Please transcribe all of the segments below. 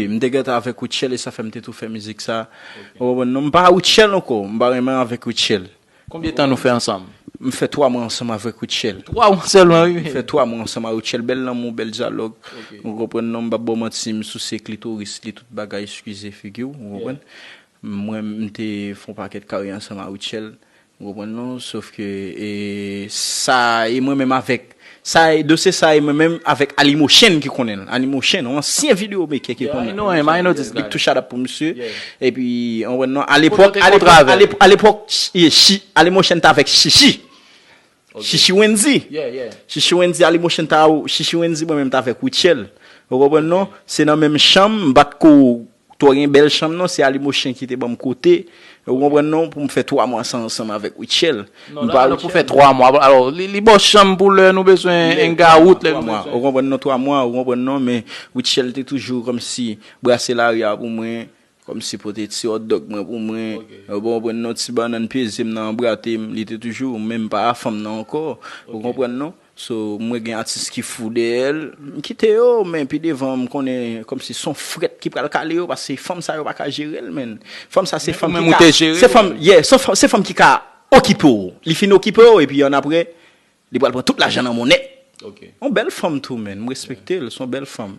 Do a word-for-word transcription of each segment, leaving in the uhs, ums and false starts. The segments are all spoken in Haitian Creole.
M te gentan avèk Rutshelle e sa fè m te tou fè mizik sa. Ou konprann non? M pa Rutshelle ankò, m pa renmen avèk Rutshelle. Konbyen tan nou fè ansanm? M fè twa mwa ansanm avèk Rutshelle. Twa mwa sèlman, wi. M fè twa mwa ansanm a Rutshelle, bèl lanmou, bèl dyalòg. Ou konprann non? M p ap ba w manti, m souse klitoris li, tout bagay, eskize figi w, ou konprann? Mwen, m te fè yon pakèt karyè ansanm a Rutshelle. Ou konprann non? Sof ke e, sa e mwen menm avèk sa e dosye sa e mwen menm avèk Ali Motion ki konnen l. Ali Motion, yon ansyen videyo mekè ki konnen. I know him, I know this guy. Big touch out pou misye. Epi ou konprann non? A Kote lepòk, w te kontre avè l? A lepòk, e, Chi- Ali Motion t avèk Chichi. Chichi Wendy. Chichi Wendy, Ali Motion ta ou, Chichi Wendy, mwen menm t avèk Rutshelle. Ou konprann non? Se nan menm chanm, m pa t ko twò gen bèl chanm non, se Ali Motion ki te ban m kote. Ou konprann non? Pou m fè twa mwa sa ansanm avèk Rutshelle. Non, la, pou fè twa mwa. Alò, li, li ba w chanm pou lè nou bezwen hang out, lè nou bezwen. Ou konprann non, twa mwa, ou konprann non, men Rutshelle te toujou kòmsi brase lari a pou mwen, kòmsi pote ti hot dog mwen pou mwen. Ou konprann non, ti bannann peze m nan anbrate m, li te toujou, men m pa a fanm nan ankò. Ou konprann non? So, mwen gen atis ki fou dèyè l, m kite yo, men pi devan m konnen kòmsi se yon frèt ki pral kale yo, paske fanm sa yo pa ka jere l, men. Fanm sa se fanm ki ka. Se fanm, yeah, se fanm, se fanm ki ka okipe w. Li fin okipe w, epi annapre, li pral pran tout lajan nan monnen. Yon bèl fanm tou, men. M respekte l, se yon bèl fanm.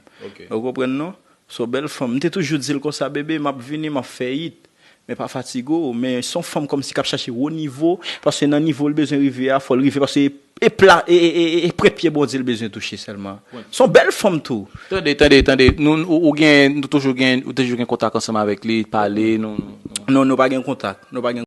Ou konprann non? Se yon bèl fanm. M te toujou di l konsa, bebe, m ap vini, m ap fè hit. Men pa fatige w, men se yon fanm kòmsi k ap chache wo nivo, paske nan nivo l bezwen rive a, fò l rive, paske e pla, e, e, e, e prèt pye Bondye l bezwen touche sèlman. Se yon bèl fanm tou. Tande, tande, tande. Nou, ou, ou gen, nou toujou gen, ou toujou gen kontak ansanm avèk li, pale, nou, nou. Non, nou pa gen kontak. Nou pa gen